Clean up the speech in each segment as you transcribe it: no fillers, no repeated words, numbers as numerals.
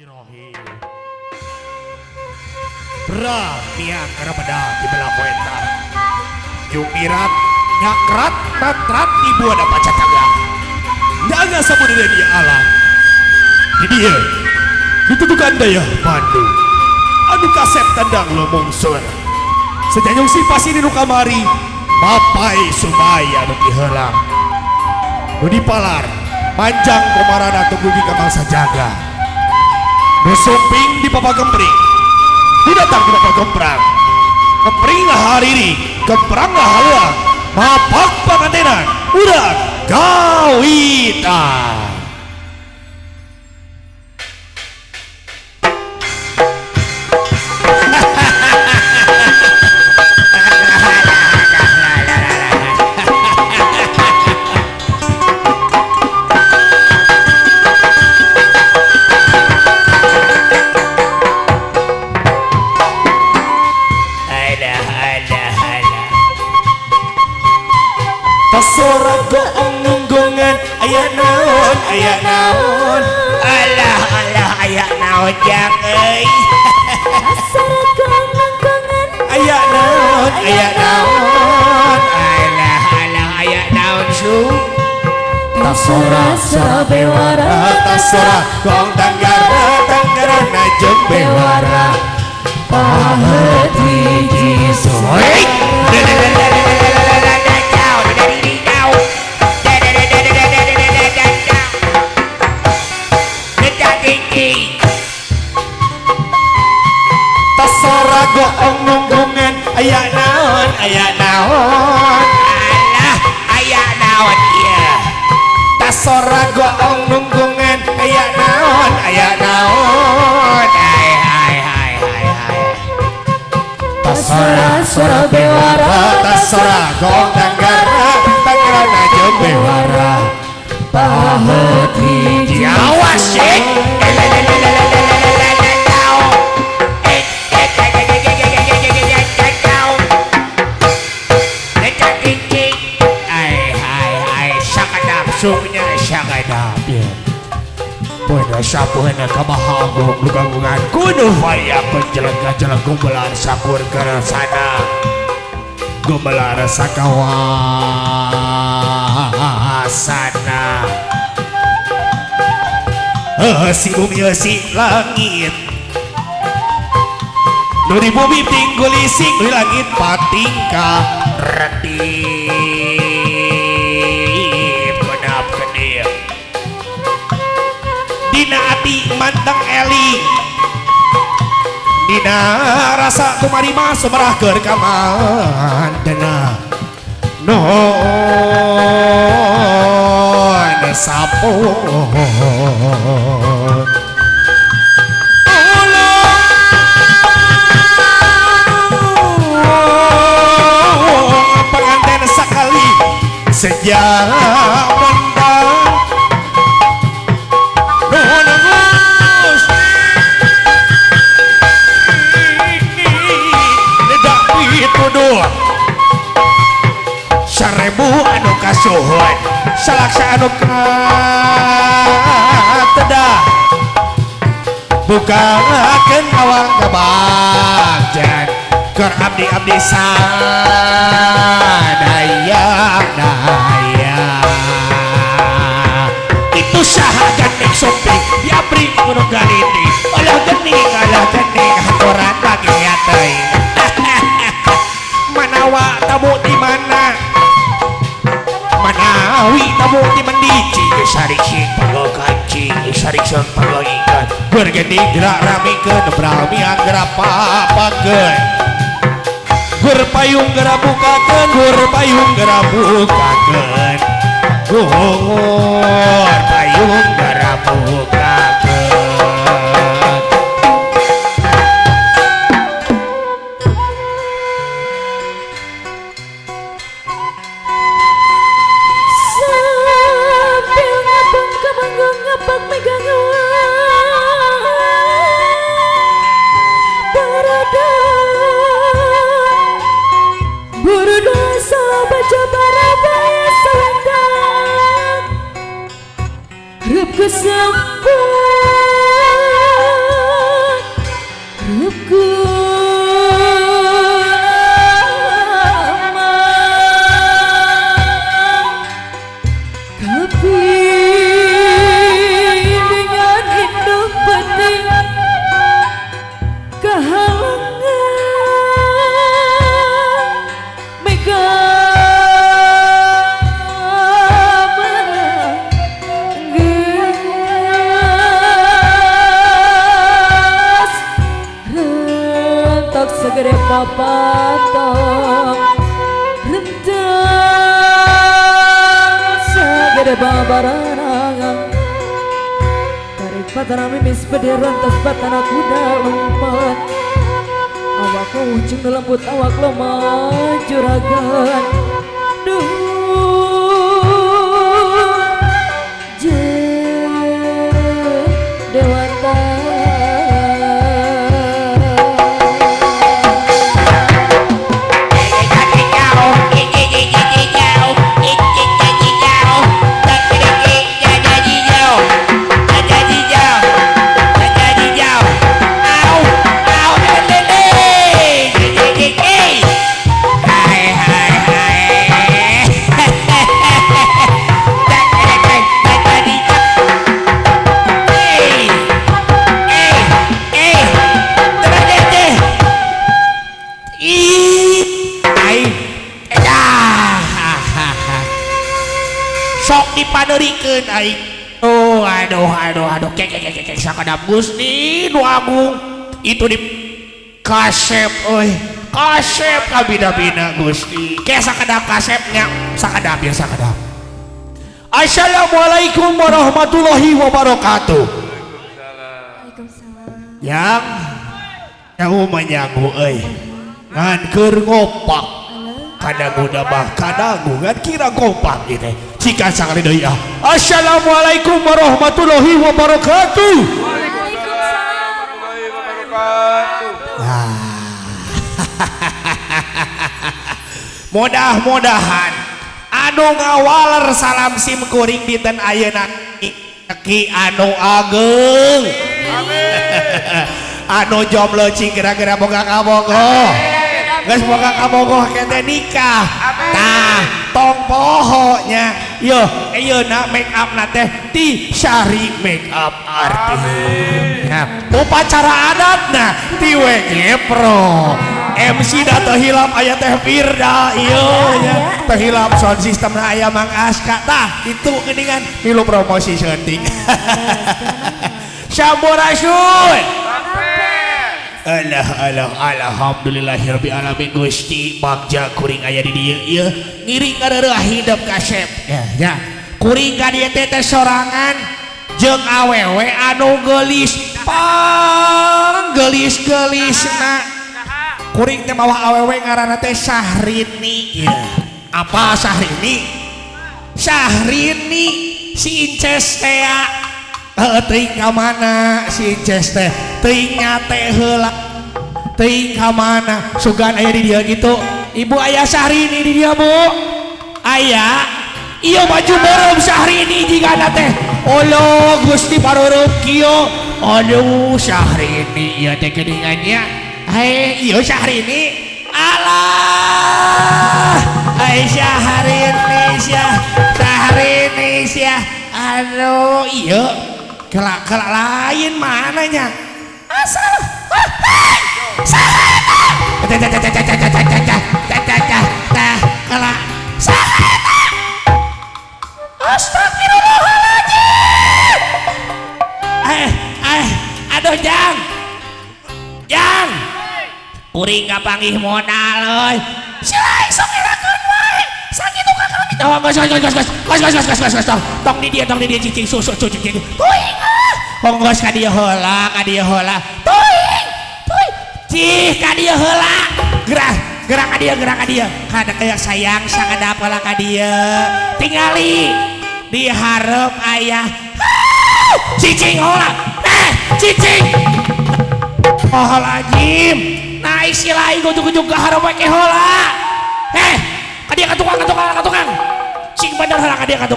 Bismillahirrahmanirrahim. Bra miang karabada di belah wetan. Jumirat nyakrat tatrat ibu ada baca tangga. Daga samudera dia alam. Di dia ditutukan daya Bandung. Anu kasep tandang lomong sur. Sejanjung si pasir nu kamari mapai sumaya nu dihelang. Nu dipalar panjang komarana tunggu ka mangsa jaga. Nu sumping di papa gempring. Nu datang di papa gemprang. Gempring ngahariri, gemprang ngahaluang. Mapak pangantenan urang gawitan. Tasora goong nunggungan aya naon aya naon alah alah aya naon jang euy. Tasora goong nunggungan aya naon aya naon alah alah aya naon su. Tasora sora bewara tasora goong tanggara tanggara jeung bewara pahet hiji soy. Tasora goong nunggungan aya naon aya naon alah aya naon ieu. Tasora goong nunggungan aya naon aya naon ai ai ai ai ai. Tasora sora bewara tasora goong tanggara tanggara jeung bewara pahet hiji awas sih. Sungnya sakadap ya. Pada sapuhna kamahagung lugangungan kudu faya penjelega-jeleg gumelar sakur kerasana gumelar sakawasana si bumi si langit nu di bumi tinggul ising di langit patingkah reti dina ati mantang eling dina rasa kumarima sumerah keur ka mandena nuhun sapun ulung pengantin sakali sejak mendang seribu anu kasuhun salaksa anu katedah bukakeun awang kabagjan keur abdi-abdi sadaya daya itu saha gandeng sumping diabri gunung galiti alah gening haturan lagi teuing. Manawa tamu di mana manawi tamu di mendici sarik sing pagakancing sarik sing pagaikan bergeni gerak ramikeun brami anggra papakeun gur payung gerak bukakeun gur payung gerak bukakeun gur payung gerak bukakeun. Kesempatan Papatong renteng sagede babarangan tarik patana mimis bede rentas batana kuda lompat awak ujung lembut awak lemah juragan duh dewata. Sok dipaderikeun aing. Oh, aduh aduh aduh kek kek kek sakadap Gusti nu agung itu di kasep euy. Kasep kabina-bina Gusti. Ke sakadap kasepnya, sakadap ya sakadap. Assalamualaikum warahmatullahi wabarakatuh. Waalaikumsalam. Yang nyahu manyagu euy. Ngan keur ngopak. Kadagu dabah kadagu ngan kira kompak ieu teh. Cikan sakali deui ah. Assalamualaikum warahmatullahi wabarakatuh. Waalaikumsalam warahmatullahi wabarakatuh. Mudah-mudahan anu ngawaler salam sim kuring dinten ayeuna ki anu ageng. Amin. Anu jomblo cing kira-kira boga kabogoh. Geus boga kabogoh kete nikah. Tah, tong poho nya. Yo, ayeuna make up na teh ti Syari make up artist. Nah, upacara adatna ti WG Pro. MC da teu hilap aya teh Firda ieu nya. Teu hilap sound system na aya Mang Aska. Tah, kitu geuningan milu promosi seutik. Sampurasun. Alah alah alhamdulillahirabbil alamin Gusti bagja kuring aya di dieu ieu ngiring ngareureah hidep kasep ya ya kuring ka dieu teh teh sorangan jeung awewe anu geulis pang geulis-geulisna kuring teh mawa awewe ngaranna teh Syahrini ya apa Syahrini Syahrini si Inces teh heuh teuing ka mana si Inces teh teuing nyate heula teuing ka mana sugan aya di dieu gitu ibu aya Syahrini di dieu bu aya ieu baju beureum Syahrini jigana teh olo Gusti pareureum kieu aduh Syahrini ieu teh geuningan nya hei ieu Syahrini alah ai Syahrini sia Syahrini sia aduh ieu kelak kelak lain mananya asal astagfirullahaladzim aduh jang jang kuring kapanggih modal euy silai sok erakeun wae sakitu ka kami tong geus geus geus geus geus geus geus tong di dieu cicing susu cicing teuing ah geus ka dieu heula teuing teuing cih ka dieu heula gerak gerak ka dieu kada kayak sayang sakadap heula ka dieu tingali di hareup aya cicing heula cicing Astagfirullahaladzim naik silai ujug-ujug ke hareup we ke heula ka dieu ka tukang cing bener heula ka dieu ka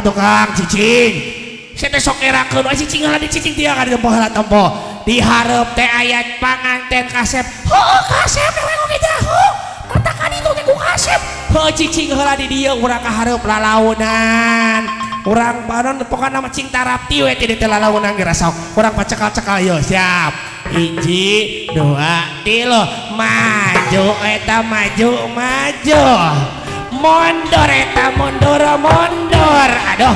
tukang cicing saya teh sok erakeun we cicing heula di cicing dia ka dieu tempo heula tempo di hareup teh aya panganten kasep heuh kasep we oge jaho matakan itu teh ku kasep heuh cicing heula di dieu urang ka hareup lalaunan urang banon pokona mah cing tarapti we ti teh lalaunan geura sok urang pacekal-cekal yo siap hiji dua tilu maju eta maju maju mundur eta mundur mundur aduh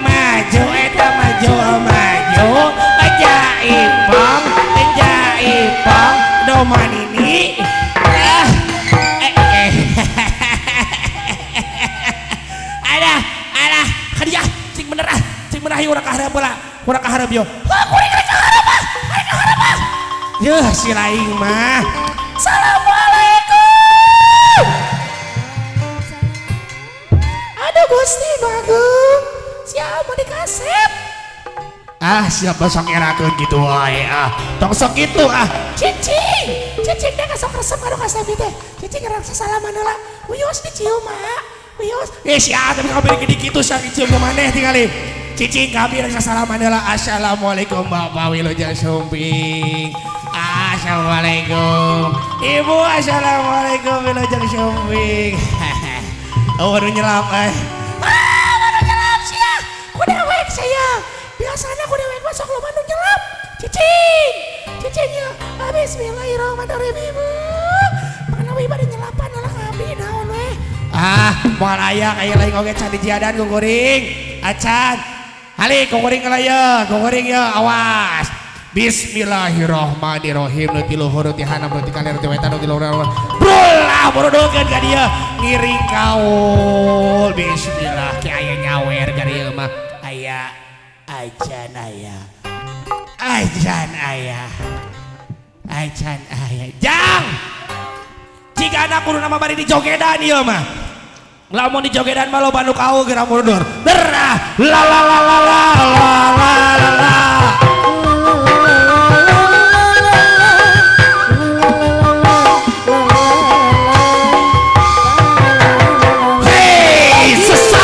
maju eta maju maju aja ipong domanini. hareup heula. Kurang ka hareup yo. Hah, kuring rek ka hareup ah. Rek ka hareup ah. Yeuh si laing mah. Assalamualaikum. Aduh Gusti nu agung. Siapa dikasep? Ah, siapa sok ngerakeun kitu wae ah. Tong sok kitu ah. Cicing, cicing teh sok resep kanu kasep teh. Cicing ngerang sasalaman heula. Wios dicium mak. Wios. Eh sia tapi kabeh gede kitu sia dicium ke maneh tingali. Cicing kabeh rek sasalaman heula. Assalamualaikum Bapak Wilujeng Sumping. Assalamualaikum. Ibu assalamualaikum Wilujeng Sumping. Oh, anu nyelap eh. Ah, anu nyelap sia. Ku dewek sia. Biasana ku dewek mah sok loba nu nyelap. Cicing. Cicing ya. Bismillahirrahmanirrahim Ibu. Manawi bade nyelapan heula ka abdi naon we. Ah, moal aya aya lain oge can dijiadan ku kuring. Acan. Hali ku kuring heula ye, ku kuring ye awas. Bismillahirrahmanirrahim. Nu ti luhur, nu ti handap, nu ti kaler, nu ti wetan, nu ti luhur. Brul, borodokeun ka dieu ngiring kaul. Bismillah ki aya nyawer ka dieu mah. Aya acan aya. Acan aya. Acan aya. Jang. Jika anak kudu nama bari dijogedan ieu mah. Lamun dijogedan mah loba nu kaul geura mundur. Derah la la la la la la la la. Hei, sesat.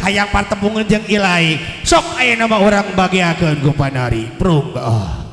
Hayang partembungan jeung Ilai sok aya nama orang bagiakeun ku panari prung oh.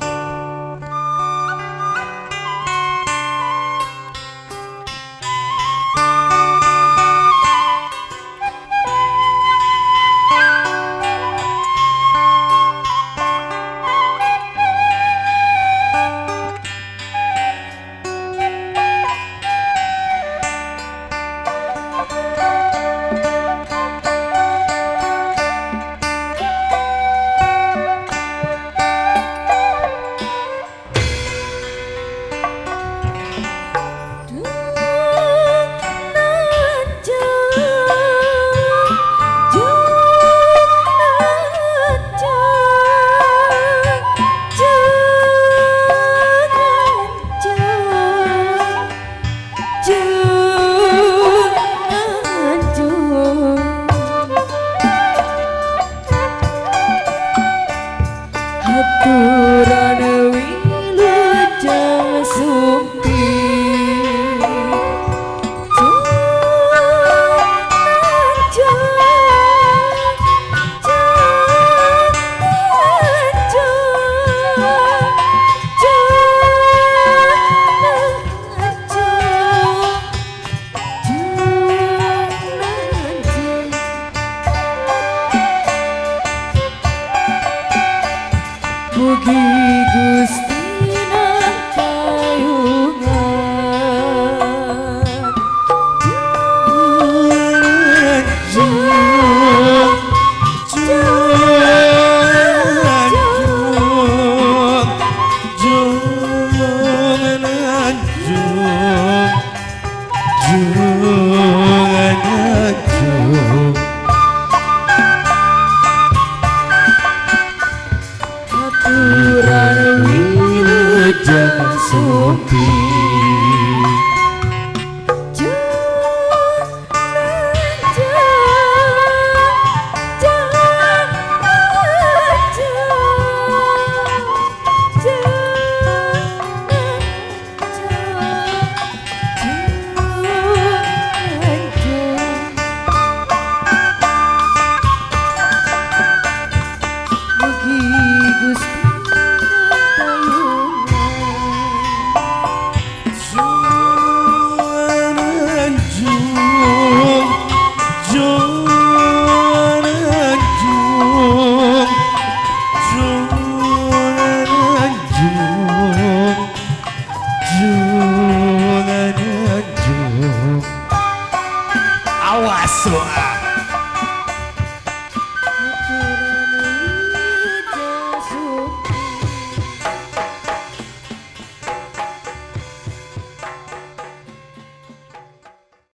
Langsung.